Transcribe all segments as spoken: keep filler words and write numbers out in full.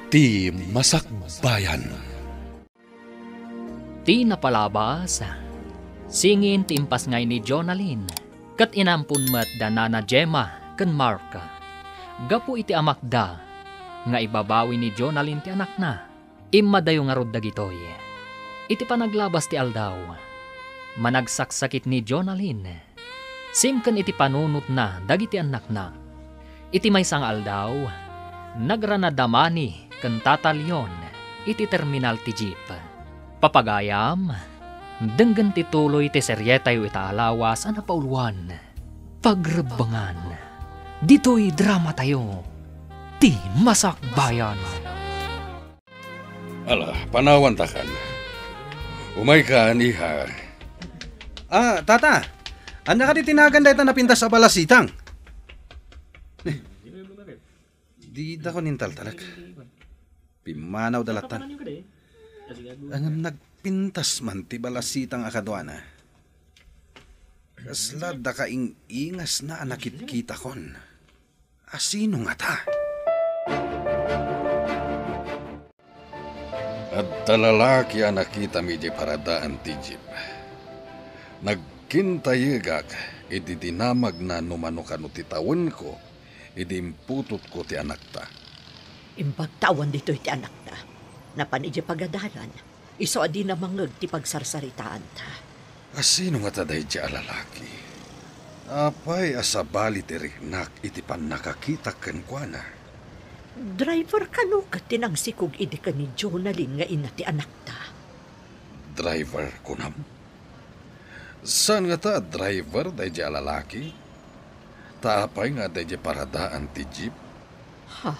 Ti Masakbayan. Ti napalabas, singin ti impasngay ni Jonalyn, ket inampon met da Nana Gemma ken Mark. Gapu iti amakda nga ibabawi ni Jonalyn ti anakna, immadayo ngarud dagitoy. Iti panaglabas ti aldaw, managsaksakit ni Jonalyn. Simken iti panunotna dagiti annakna. Iti maysa nga aldaw, nagrana da Manny ken Tata Leon iti terminal ti jeep. Papagayam, denggen ti tuloy ti serietayo ita a lawas a napauluan, Pagrebbengan. Ditoy dramatayo, Ti Masakbayan. Ala, panawantakan. Umaykan, iha. Ah, tata, ania kadi ti nagan dayta napintas a balasitang? Didakon intaltalek. Pimmanawda lattan. Ngem nagpintas man ti balasitang a kaduana. Kasla dakaing-ingasna a nakitkitakon. Asino ngata? Adda lalaki a nakitam idiay paradaan ti jeep. Nagkintayegak idi dinamagna no mano kano ti tawenko idi imputotko ti anakta. Imbagta awan ditoy ti anakta. Napan idiay pagadalan. Isu a dina mangngeg ti pagsarsaritaanta. Asino ngata daydiay a lalaki? Apay a sabali ti riknak iti pannakakitak kenkuana? Driver kano ket ti nangsikog idi ken ni Jonalyn nga ina ti anakta. Driver, kunam? Saan ngata a driver daydiay a lalaki? Ta apay nga adda idiay paradaan ti jeep? Ha?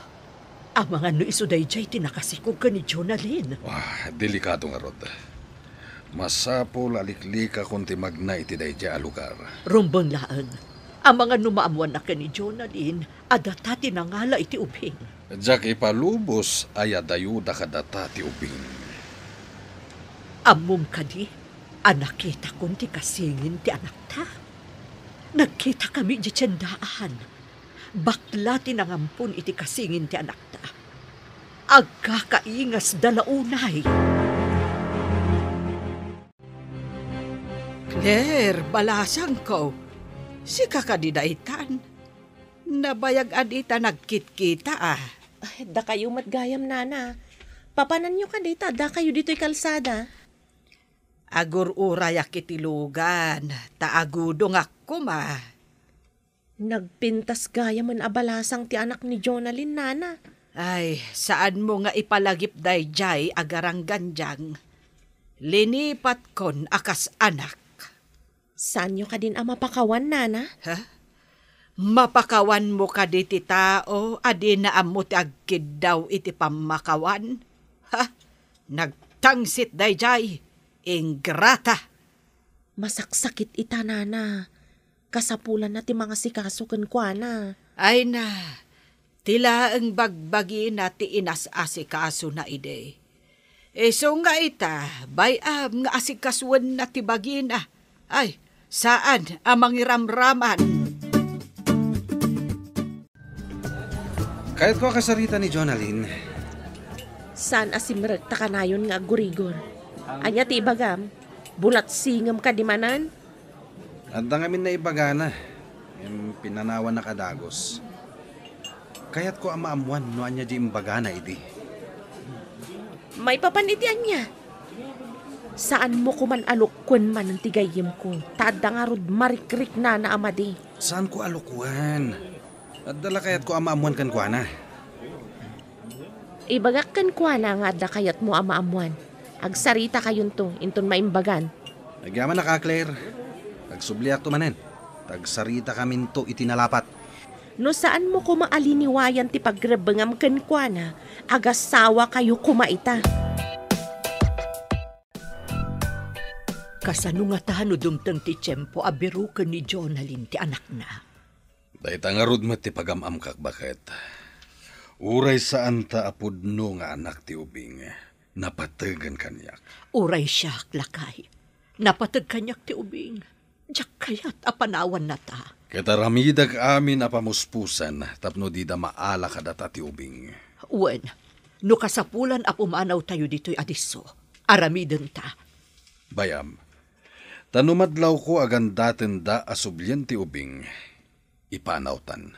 Amangan no isu daydiay ti nakasikog ken ni Jonalyn. Ah, delikado ngarud. Masapul a liklikakon ti magna iti daydiay a lugar. Rumbeng laeng. Amangan no maamuanna ken ni Jonalyn a data ti nangala iti ubing. Diak ipalubos a yadayuda kadata ti ubing. Ammom kadi a nakitakon ti kasingin ti anakta? Nagkitakami idiay tiendaan. Bakla ti nangampon iti kasingin ti anakta. Agkakaingasda la unay. Claire, balasangko, sika kadi daytan? Nabayag a dita nagkitkita, a. Ay, dakayo met gayam, nana. Papananyo kadi ta addakayo ditoy kalsada? Agur-urayak iti lugan, ta agudongak koma. Nagpintas gayamen a balasang ti anak ni Jonalyn, nana. Ay, saanmo nga ipalagip daydiay a garanggandiang. Linipatkon a kas anak. Saanyo kadin a mapakawan, nana? Ha? Mapakawanmo kadi ti tao a dina ammo ti agkiddaw iti pammakawan? Ha? Nagtangsit daydiay, ingrata! Masaksakit ita, nana. Kasapulanna ti mangasikaso kenkuana. Ay na, ti laeng bagbagina ti inas-asikasona idi. Isu nga ita, bay-am nga asikasoenna ti bagina. Ay, saan a mangiramraman. Kayatko a kasarita ni Jonalyn. Saan a simrek ta kanayon nga aggurigor. Ania ti ibagam? Bulatsingem kadi manen? Adda ngamin naibagana, ngem pinanawannak a dagus. Kayatko a maammuan no ania di imbagana idi. Maipapan iti ania? Saanmo koman a lukuen manen ti gayyemko, ta adda ngarud marikriknana a madi. Saanko a lukuen. Adda la kayatko a maammuan kenkuana. Ibagak kenkuana nga adda kayatmo a maammuan. Agsaritakayon inton maimbagan. Agyamanak a, Claire. Agsubliakto manen. Agsaritakaminto iti nalapat. No saanmo koma a liniwayan ti pagrebbengam kenkuana, agasawakayo koma ita. Kasano ngata no dumteng ti tiempo a biroken ni Jonalyn ti anakna? Dayta ngarud met ti pagam-amkak, baket. Uray saanta a pudno nga anak ti ubing, napategen kaniak. Uray siak, lakay, napateg kaniak ti ubing. Diak kayat a panawanna ta. Ket aramidek amin a pamuspusan tapno dida maala kadata ti ubing. Wen, No kasapulan a pumanawtayo ditoy a disso, aramidenta. Bay-am, ta no madlawko a gandatenda a sublien ti ubing, ipanawtan.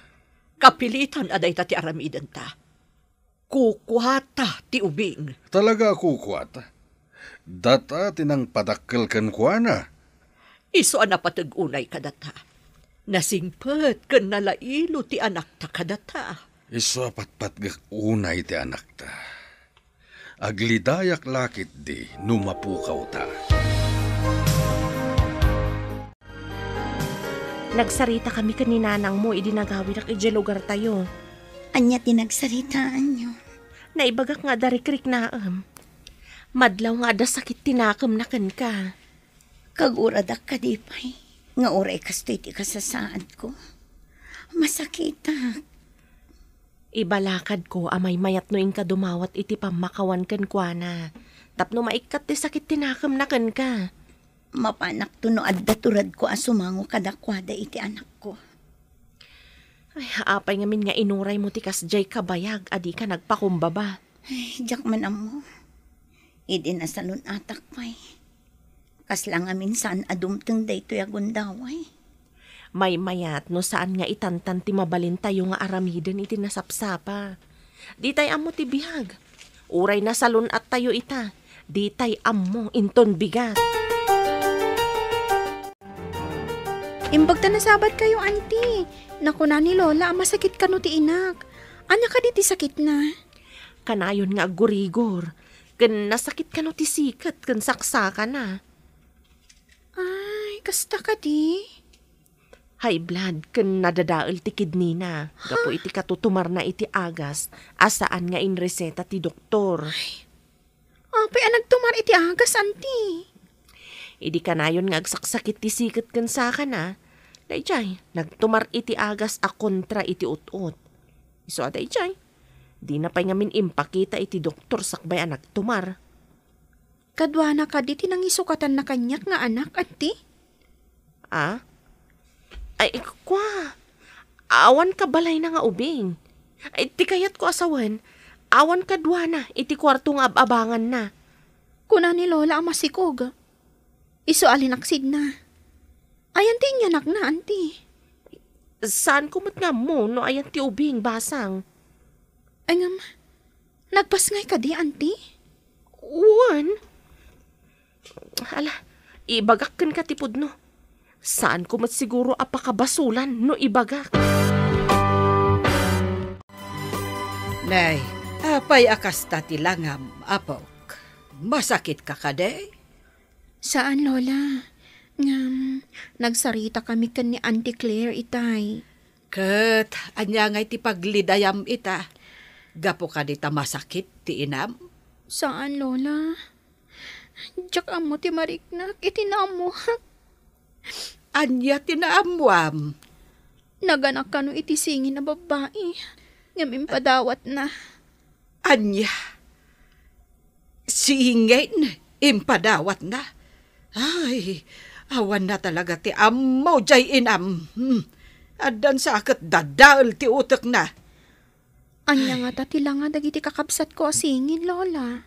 Kapilitan a dayta ti aramidenta. Kukuata ti ubing. Talaga a kukuata. Data ti nangpadakkel kenkuana. Isu a napateg unay kadata. Nasingpet ken nalailo ti anakta kadata. Isu a patpatgek unay ti anakta. Aglidayak la ketdi no mapukawta. Nagsaritakami ken ni nanangmo idi nagawidak idiay lugartayo. Ania ti nagsaritaanyo? Naibagak nga adda rikriknaem. Madlaw nga adda sakit ti nakemna kenka. Kaguradak kadi pay nga uray kastoy ti kasasaadko. Masakitak. Ibalakadko a maymayat no inka dumawat iti pammakawan kenkuana, tapno maikkat ti sakit ti nakemna kenka. Mapanakto no adda turedko a sumango kadakuada iti anakko. Ay, apay ngamin nga inuraymo ti kasdiay kabayag a dika nagpakumbaba? Ay, diak man ammo. Idi nasalun-atak pay, kasla ngamin saan a dumteng daytoy a gundaway. Maymayat no saan nga itantan ti mabalintayo nga aramiden iti nasapsapa. Ditay ammo ti biag. Uray nasalun-attayo ita, ditay ammo inton bigat. Imbag ta nasabatkayo, Auntie. Nakuna ni Lola a masakit kano ti inak. Ania kadi ti sakitna? Kanayon nga aggurigor, ken nasakit kano ti siket ken saksakana. Ay, kasta kadi? High blood ken nadadael ti kidneyna gapu iti katutumarna iti agas a saan nga inreseta ti doktor. Ay, apay a nagtumar iti agas, Auntie? Idi kanayon nga agsaksakit ti siket ken sakana, daydiay, nagtumar iti agas a kontra iti ut-ot. Isu a daydiay, dina pay ngamin impakita iti doktor sakbay a nagtumar. Kaduana kadi ti nangisukatanna kaniak nga anak, Auntie? Ah? Ay, kua, awan kabalayna nga ubing. Ay, ti kayatko a sawen, awan kaduana iti kuarto nga ab-abanganna. Kuna ni Lola a masikog. Isu a linaksidna. Ayan ti inyanakna, Auntie? Saanko met nga ammo no ayan ti ubing, basang. Ay ngem, nagpasngay kadi, Auntie? Wen. Ala, ibagak kenka ti pudno. Saanko met siguro a pakabasulan no ibagak. Nay, apay a kasta ti langam, apok? Masakitka kadi? Saan, Lola. Ngem, nagsaritakami ken ni Auntie Claire itay. Ket ania ngay ti paglidayam ita? Gapu kadi ta masakit ti inam? Saan, Lola. Diak ammo ti mariknak iti naammoak. Ania ti naammoam? Naganak kano iti singin a babbai, ngem impadawatna. Ania? Singin, impadawatna? Ay, awanna talaga ti ammo jay inam. Hmm. Addan sa ket dadael ti utekna. Ania ngata ti langa dagiti kakabsatko a singin, Lola?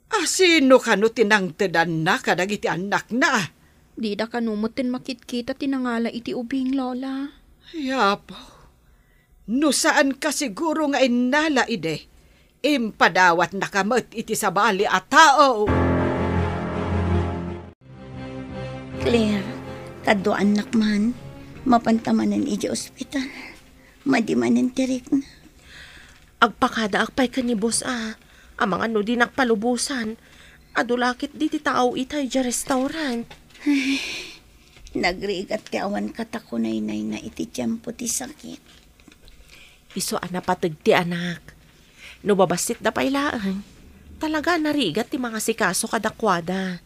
A sino kano ti nangtedanna kadagiti annakna? Dida kano metten makitkita ti nangala iti ubing, Lola. Ay, Apo, no saanka siguro nga innala idi, impadawatnaka met iti sabali a tao. Claire, kaduaannak man, mapanta manen idiay ospital. Madi manen ti rikna. Agpakadaak pay ken ni Boss a, amangan no dinak palubosan. Adu la ketdi ti tao itay idiay restaurant. Ay, nagrigat ti awan katakunaynayna iti tiempo ti sakit. Isu a napateg ti anak. No babassitda pay laeng, talaga a narigat ti mangasikaso kadakuada.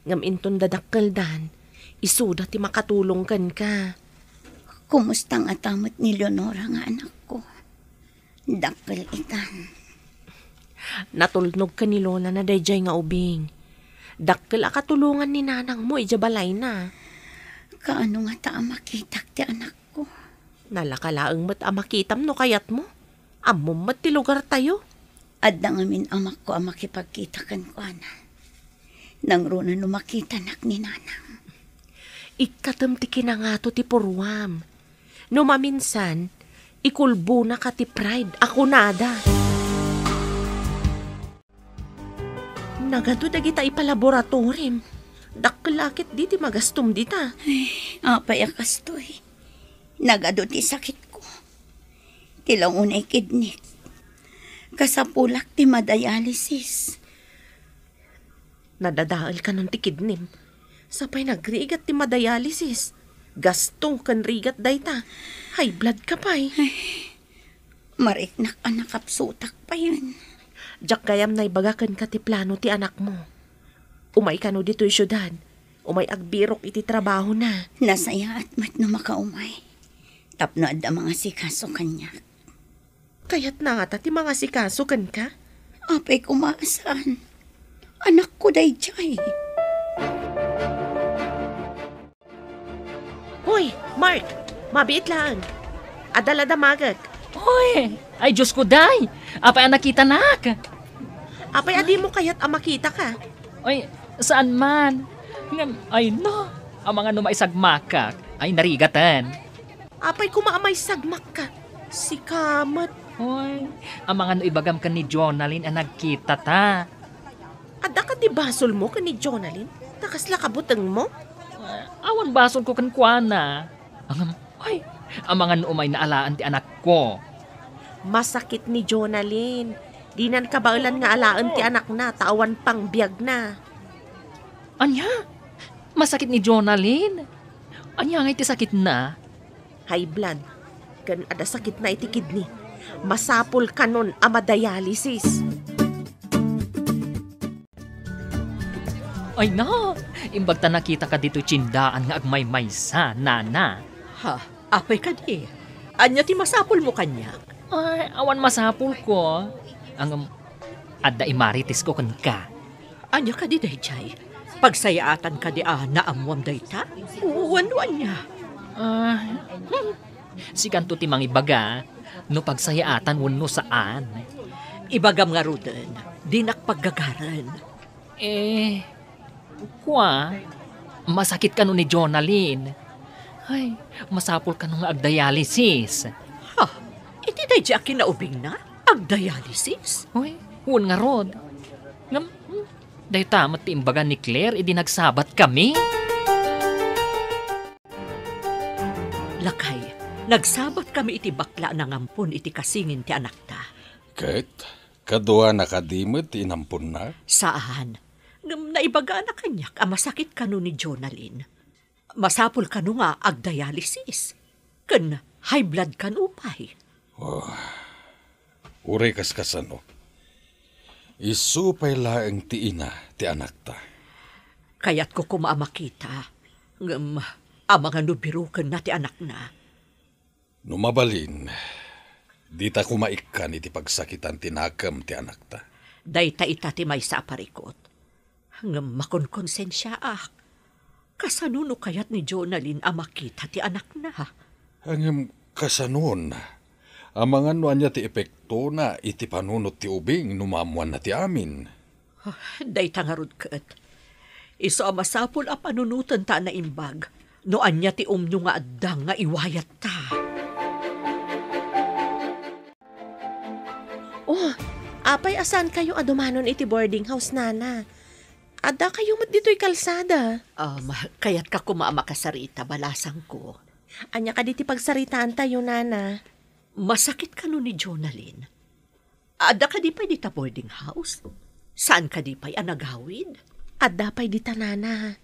Ngem inton dadakkeldan, isuda ti makatulong kenka. Kumusta ngata met ni Leonora nga anakko? Dakkel itan. Natulnog ken ni Lolana daydiay nga ubing. Dakkel a katulongan ni nanangmo idiay balayna. Kaano ngata a makitak ti anakko? Nalaka laeng met a makitam no kayatmo. Ammom met ti lugartayo. Adda ngamin amakko a makipagkita kenkuana. Nangruna no makitanak ni nanang. Ikkatem ti kinangato ti purruam. No maminsan, ikulbonaka ti pride a kunada. Nagadu dagita ipalaboratorim. Dakkel la ketdi ti magastom dita. Ay, apay a kastoy? Nagadu ti sakitko. Ti la unay kidnik. Kasapulak ti madialysis. Nadadael kanon ti kidnim. Sapay nagrigat ti madialysis. Gasto ken rigat dayta. High blood ka pay. Ay, mariknak a nakapsutak payen. Diak gayam naibaga kenka ti plano ti anakmo. Umay kano ditoy siudad. Umay agbirok iti trabahona. Nasayaat met no makaumay. Tapno adda mangasikaso kaniak. Kayatna ngata ti mangasikaso kenka? Apay koma a saan. Anakko daydiay. Hoy, Mark! Mabiit laeng. Adda la damagek. Hoy! Ay, Diyos ko, day! Apay a nakitanak? Apay a dimo kayat a makitaka? Ay, saan man. Ngem, ay no, amangan no maisagmakak. Ay, narigaten. Apay koma a maisagmakka? Sika met. Hoy, amangan no ibagam ken ni Jonalyn a nagkitata. Adda kadi basolmo ken ni Jonalyn? Ta kasla kabutengmo? Ah, awan basolko kenkuana. Ngem, hoy, amangan no umayna alaen ti anakko. Masakit ni Jonalyn. Dinan kabaelan nga alaen ti anakna ta awan pangbiagna. Ania? Masakit ni Jonalyn? Ania ngay ti sakitna? High blood. Ken adda sakitna iti kidney. Masapul kanon a madialysis. Ay na, imbag ta nakitaka ditoy tiendaan nga agmaymaysa, nana. Ha? Apay kadi? Ania ti masapulmo kaniak? Ay, awan masapulko. Ngem, adda imaritesko kenka. Ania kadi daydiay? Pagsayaatan kadi a naammoam dayta? Wenno ania? Ah, hmm. Sikanto ti mangibaga no pagsayaatan wenno saan. Ibagam ngaruden, dinak paggagaren. Eh, kua, masakit kano ni Jonalyn. Ay, masapul kano nga agdialysis. Ha? Iti daydiay a kinaubingna? Agdialysis? Uy, wen ngarud. Ngem, hmm, dayta met ti imbaga ni Claire idi nagsabatkami. Lakay, nagsabatkami iti bakla a nangampon iti kasingin ti anakta. Ket, kaduana kadi met ti inamponna? Saan. Ngem naibagana kaniak a masakit kano ni Jonalyn. Masapul kano nga agdialysis. Ken high blood kano pay. Oh, uray kaskasano. Isu pay laeng ti ina ti anakta. Kayatko koma a makita. Ngem, amangan no birokenna ti anakna. No mabalin, dita koma ikkan iti pagsakitan ti nakem ti anakta. Dayta ita ti maysa a parikut. Ngem makonkonsensiaak. Kasano no kayat ni Jonalyn a makita ti anakna? Ngem kasanon? Amangan no ania ti epektona iti panunot ti ubing no maammoanna ti amin. Ah, dayta ngarud ket. Isu a masapul a panunotenta a naimbag no ania ti umno nga adda nga iwayatta. Oh, apay a saankayo a dumanon iti boarding house, nana? Addakayo met ditoy kalsada. Um, kayatka koma a makasarita, balasangko. Ania kadi ti pagsaritaantayo, nana? Masakit kano ni Jonalyn? Adda kadi pay dita boarding house? Saan kadi pay a nagawid? Adda pay dita, nana.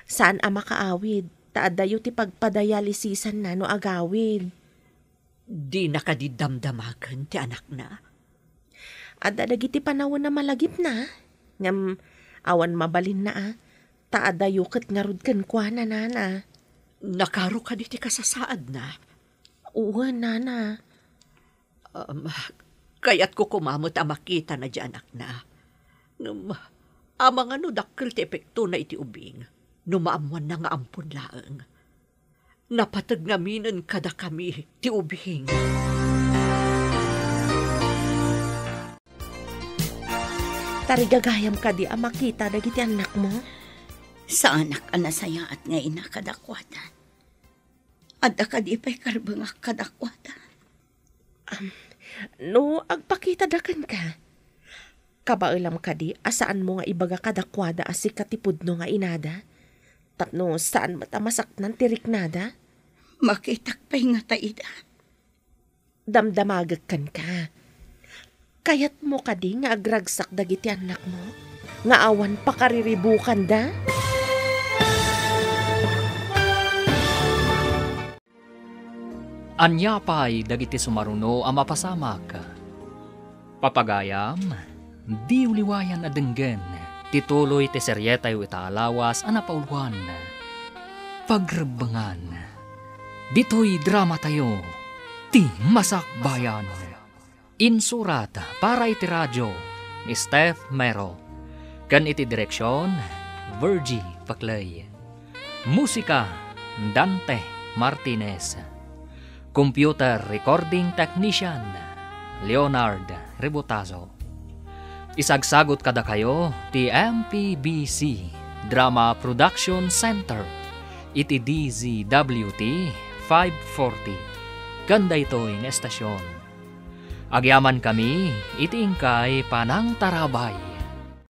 Saan a makaawid, ta addayo ti pagpadialysisanna no agawid. Dina kadi damdamagen ti anakna? Adda dagiti panawen a malagipna, ngem awan mabalinna a, ta addayo ket ngarud kenkuana, nana. Nakaro kadi ti kasasaadna? Wen, nana. Um, kayatko koma met a makitana diay anakna. Ngem, amangan no dakkel ti epektona iti ubing no maammoanna nga ampon laeng. Napateg ngaminen kadakami ti ubing. Arigagayam kadi a makita dagiti annakmo? Saanak a nasayaat nga ina kadakuada. Adda kadi pay karbengak kadakuada? Am, no agpakita da kenka, kabaelam kadi a saanmo nga ibaga kadakuada a sika ti pudno nga inada? Tapno saan met a masaknan ti riknada? Makitak pay ngata ida. Damdamagek kenka. Kayatmo kadi nga agragsak dagiti annakmo nga awan pakariribukanda? Ania pay dagiti sumaruno a mapasamak? Papagayam, diyo liwayan a denggen ti tuloy ti serietayo ita a lawas a napauluan, Pagrebbengan. Ditoy dramatayo, ti Masakbayan. Insurat para iti radio ni Steph Mero, ken iti direksion, Virgie Paclay. Musika, Dante Martinez. Computer recording technician, Leonard Rebotazo. Isagsagut kadakayo ti M P B C Drama Production Center iti D Z W T five forty. Ken daytoy nga estasion, agyamankami iti inkay panangtarabay.